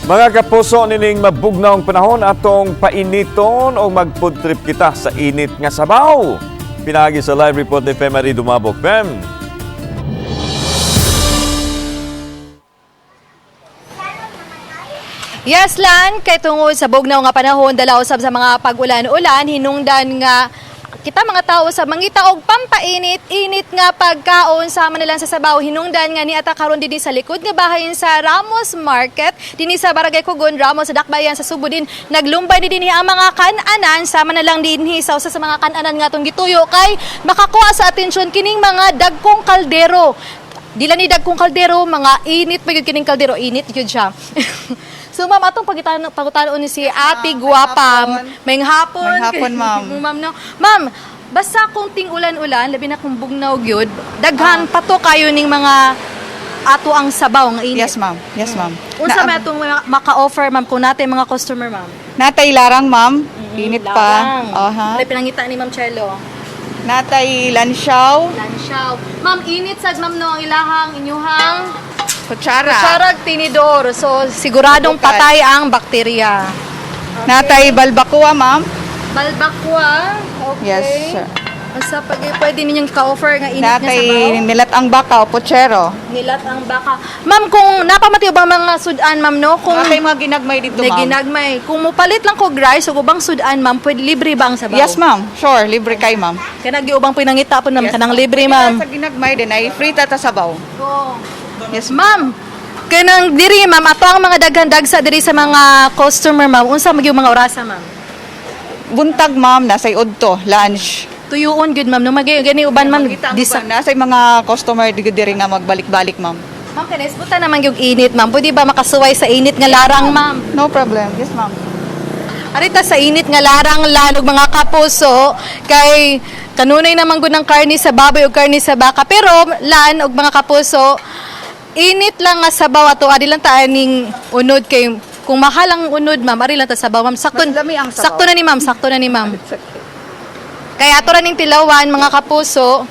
Mga kapuso, nining mabugnawng panahon, atong painiton o mag-food trip kita sa init nga sabaw. Pinaagi sa live report ni Femary Dumabok. Fem! Yes, Lan, kay tungod sa bugnaw nga panahon, dala usab sa mga pag-ulan-ulan, hinungdan nga kita mga tao sa mangita og pampainit, init nga pagkaon sama nilang sa sabaw, hinungdan nga ni ata karon dinhi sa likod nga bahay sa Ramos Market, dinhi sa Barangay Kugon, Ramos sa Dakbayan sa Subo din naglumbay ni dinhi ang mga kananan sama na lang dinhi sa usa sa mga kananan nga atong gituyo kay makakuha sa atensyon kining mga dagkong kaldero. Dila ni dagkong kaldero, mga init pa gyud kining kaldero, init gyud siya. So ma'am, atong pagitanon pagutanon ni si Ate Guwapa. May May hapon. May hapon, ma'am. Ma'am, no. Ma'am, basta kung ting-ulan-ulan, labi na kung bugnaw gyud, daghan pato kayo ning mga ato ang sabaw nga init. Yes, ma'am. Yes, ma'am. Unsa may atong maka-offer, ma'am, kung natin mga customer, ma'am? Natay larang, ma'am. Init pa. Larang. Aha. May pinangita ni Ma'am Chelo. Natay lansyaw. Lansyaw. Ma'am, init sad ma'am no ang ilahang inyuhang Kutsara. kutsarag tinidor. So, siguradong Bukan. patay ang bakterya. Natay balbacoa, ma'am. Balbakwa. Okay. Yes, sir. Basta pag pwede ninyong ka-offer nga init nga Natay sabaw. nilat ang baka o putsero. Nilat ang baka. Ma'am, kung napamati ba mga sudan, ma'am, no? Kung Natay mga ginagmay dito, na ma'am. ginagmay. Kung mupalit lang ko rice ug ubang sudan, ma'am, pwede libre ba ang sabaw? Yes, ma'am. Sure, libre kay, ma'am. Kaya nagyubang pinangita po naman Yes, kanang ma'am. libre, ma'am. Sa ginagmay din ay free tata sabaw. Oo. Yes, ma'am. Ma'am, kanang diri ma'am, ato ang mga daghan dagsa diri sa mga customer, ma'am. Unsa magyud mga orasa, ma'am? Buntag, ma'am, nasay udto, lunch. Tuyuon gyud, ma'am, no magay gani uban, ma'am. Makita ang Disa uban, nasay mga customer diri diri nga magbalik-balik, ma'am. Ma'am, kaya isbutan naman yung init, ma'am. Pwede ba makasuway sa init nga larang, ma'am? No problem. Yes, ma'am. Arita sa init nga larang lanog mga kapuso kay kanunay naman gud ng karne sa baboy ug karne sa baka, pero lan og mga kapuso, init lang nga sabaw ato, adi lang ta ning unod kay kung mahal ang unod, ma'am, ari lang ta sabaw, ma'am, sakto. Mas lami ang sabaw. Sakto na ni ma'am, sakto na ni ma'am. It's okay. Kaya ato ra ning tilawan, mga kapuso.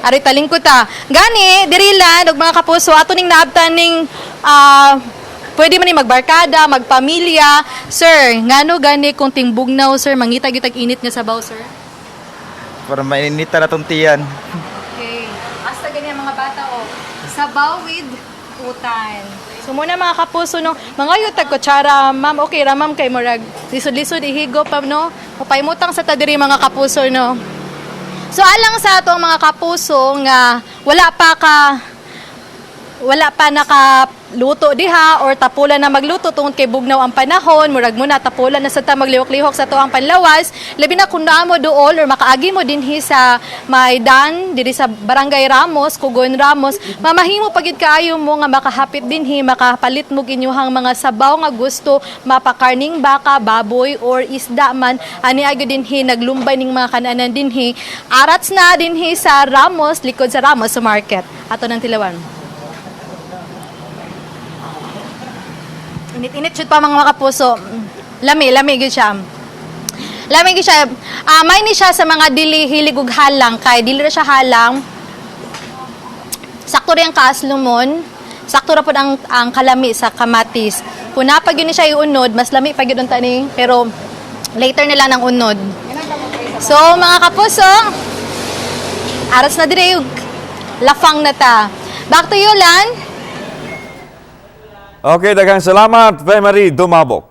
Ari talingkod ta. Gani, diri lang og mga kapuso, ato ning naabtan ning pwede man ni magbarkada, magpamilya. Sir, ngano gani kung tingbugnaw, sir, mangita gyud tag init nga sabaw, sir? Para mainita na tong tiyan. Okay. Asta ganyan mga bata oh. Sabaw with utan. So muna mga kapuso no, mga yutag kutsara, ma'am, okay ra ma'am kay murag lisod-lisod ihigo pa no. Papaimutang sa ta diri mga kapuso no. So alang sa ato ang mga kapuso nga wala pa nakaluto diha or tapulan na magluto tungod kay bugnaw ang panahon, murag mo na tapulan na sa ta maglihok-lihok sa tuang panlawas, labi na kung naa mo duol or makaagi mo dinhi sa Maidan diri sa Barangay Ramos, Kugon Ramos, mamahimo pagid kaayo mo nga makahapit dinhi, makapalit mo inyuhang mga sabaw nga gusto, mapakarning baka, baboy or isda man, ani agyo dinhi naglumbay ning mga kananan dinhi, arats na dinhi sa Ramos, likod sa Ramos sa market, ato ng tilawan. Init-init shoot pa mga makapuso. Lami, lami gyud siya. Lami gyud siya. May ni siya sa mga dili hilig og halang kay dili ra siya halang. Sakto rin ang kaaslumon. Sakto ra pud ang kalami sa kamatis. Kung napag yun ni siya iunod, mas lami pa gyud unta ni, pero later nila ng unod. So mga kapuso, aras na dire lafang na ta. Back to you, Lan. Okay, daghang salamat, Femary Dumabok.